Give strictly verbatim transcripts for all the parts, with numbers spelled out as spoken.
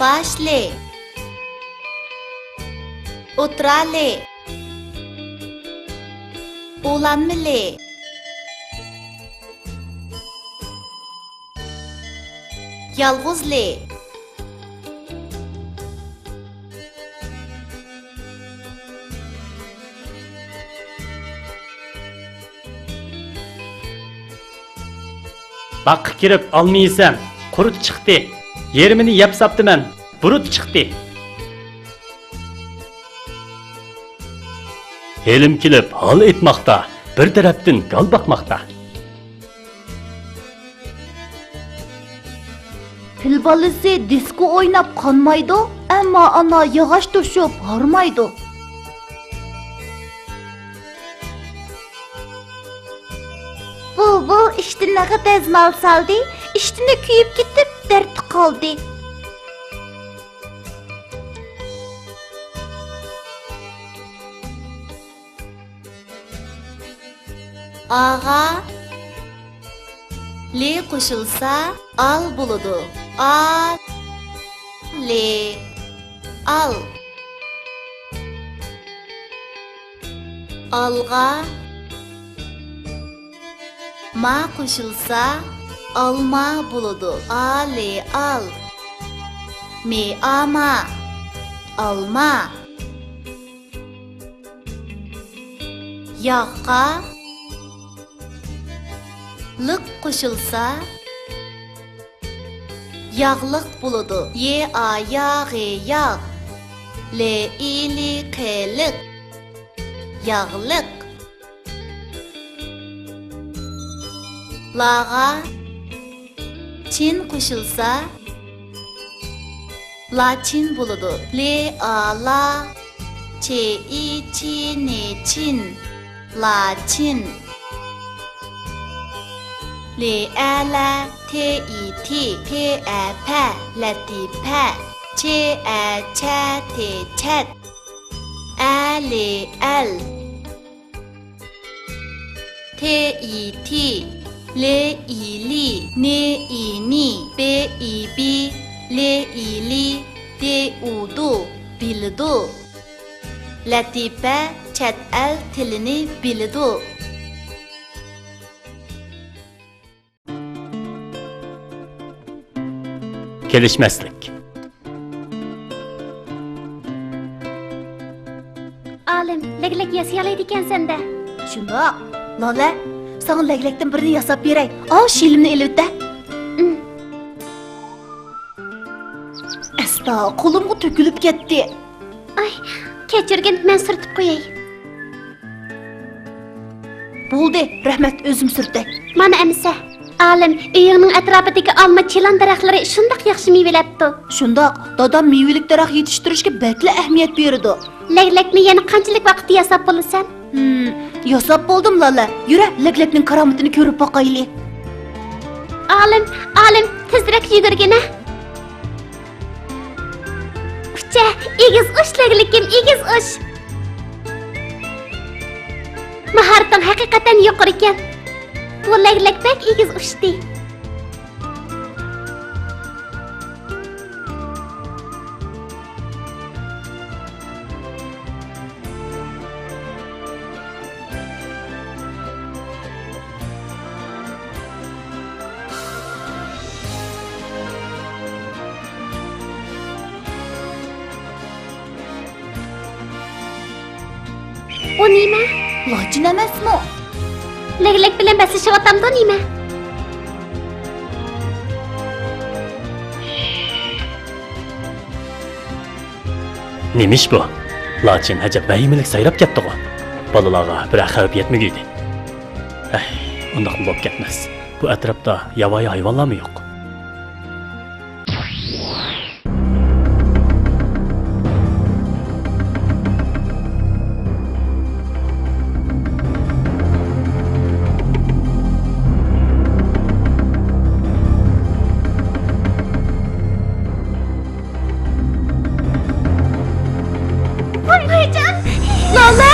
باش لى. ئوتتۇرا لى. ئۇلانما لى. يالغۇز لى. باغقا كىرىپ ئالما يېسەم، قۇرت چىقتى. يېرىمىنى يەپ ساپتىمەن، بۇرۇت چىقتى. ھېلىم كېلىپ ھال ئېيتماقتا، بىر تەرەپتىن گال باقماقتا. پىل بالىسى دىسكو ئويناپ قانمايدۇ، ئەمما ئانا ياغاچ توشۇپ ھارمايدۇ. بۇلبۇل ئىشتىنىغا دەزمال سالدى، ئىشتىنى كۆيۈپ كېتىپ دەردتە قالدى. ئاغا لى قوشۇلسا، ئال بولىدۇ. ئا، لى، ئال. ئالغا ما قوشۇلسا، ئالما بولىدۇ. ئا، لى، ئال. مى، ئا، ما. ئالما. ياغقا لىق قوشۇلسا، ياغلىق بولىدۇ. يې، ئا، يا، غې، ياغ. لې، ئى، لى، قې، لىق. ياغلىق. لاغا چىن قوشۇلسا، لاچىن بولىدۇ. لې، ئا، لا، چې، ئى، چى، نې، چىن. لاچىن. لې، ئە، لە، تې، ئى، تى، پې، ئە، پە، لەتىپە. چې، ئە، چە، تې، چەت. ئە، لې، ئەل. تې، ئى، تى، لې، ئى، لى، نې، ئى، نى، بې، ئى، بى، لې، ئى، لى، دې، ئۇ، دۇ، بىلىدۇ. لەتىپە چەت ئەل تىلىنى بىلىدۇ. كېلىشمەسلىك. ئالىم، لەگلەك ياسىيالايدىكەنسەن-دە. شۇنداق. لالە، ساڭا لەگلەكتىن بىرنى ياساپ بېرەي. ئاۋۇ شىلىمنى ئېلىۋېتە. ئىم. ئەستا، قولۇمغا تۆكۈلۈپ كەتتى. ئاي، كەچۈرگىن، مەن سۈرتۈپ قوياي. بولدى، رەھمەت، ئۆزۈم سۈرتەي. مانا ئەمىسە. ئالىم، ئۆيۈڭنىڭ ئەتراپىدىكى ئالما، چىلان دەرەخلىرى شۇنداق ياخشى مېۋىلەپتۇ. شۇنداق، دادام مېۋىلىك دەرەخ يېتىشتۈرۈشكە بەكلا ئەھمىيەت بېرىدۇ. لەگلەكنى يەنە قانچىلىك ۋاقىتتا ياساپ بولىسەن؟ ھىم، ياساپ بولدۇم، لالە. يۈرە، لەگلەكنىڭ كارامىتىنى كۆرۈپ باقايلى. ئالىم، ئالىم، تېزرەك يۈگۈرگىنە. ئۇچە، ئېگىز ئۇچ لەگلىكىم، ئېگىز ئۇچ. ماھارىتىڭ ھەقىقەتەن يۇقىرىكەن. بۇ لەگلەك بەك ئېگىز ئۇچتى. ئۇ نېمە؟ لاچىن ئەمەسمۇ؟ لەگلەك بىلەن بەسلىشىۋاتامدۇ نېمە؟ نېمە ئىش بۇ؟ لاچىن ئەجەب ۋەھىمىلىك سايراپ كەتتىغۇ؟ بالىلارغا بىرەر خەۋپ يەتمىگۈيدى. ھەي، ئۇنداقمۇ بولۇپ كەتمەس. بۇ ئەتراپتا ياۋايى ھايۋانلارمۇ يوق. لالە!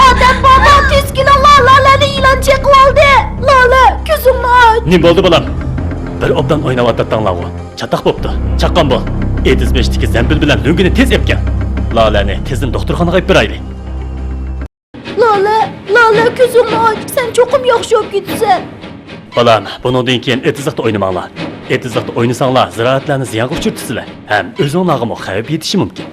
ئادەم بارمۇ؟ تېز كېلىڭلار، لالەنى يىلان چېقىۋالدى! لالە، كۆزۈڭنى ئاچ! نېمە بولدى، بالام؟ بىر ئوبدان ئويناۋاتاتتىڭلارغۇ. چاتاق بوپتۇ. چاققان بول. ئېتىز بېشىدىكى زەمبىل بىلەن لۆڭگىنى تېز ئېلىپ كەل. لالەنى تېزدىن دوختۇرخانىغا ئېلىپ بېرەيلى. لالە، لالە، كۆزۈڭنى ئاچ، سەن چوقۇم ياخشى بولۇپ كېتىسەن. بالام، بۇنىڭدىن كېيىن ئېتىزلىقتا ئوينىماڭلار. ئېتىزلىقتا ئوينىساڭلار، زىرائەتلەرنى زىيانغا ئۇچرىتىسىلەر ھەم ئۆزۈڭلارغىمۇ خەۋپ يېتىشى مۇمكىن.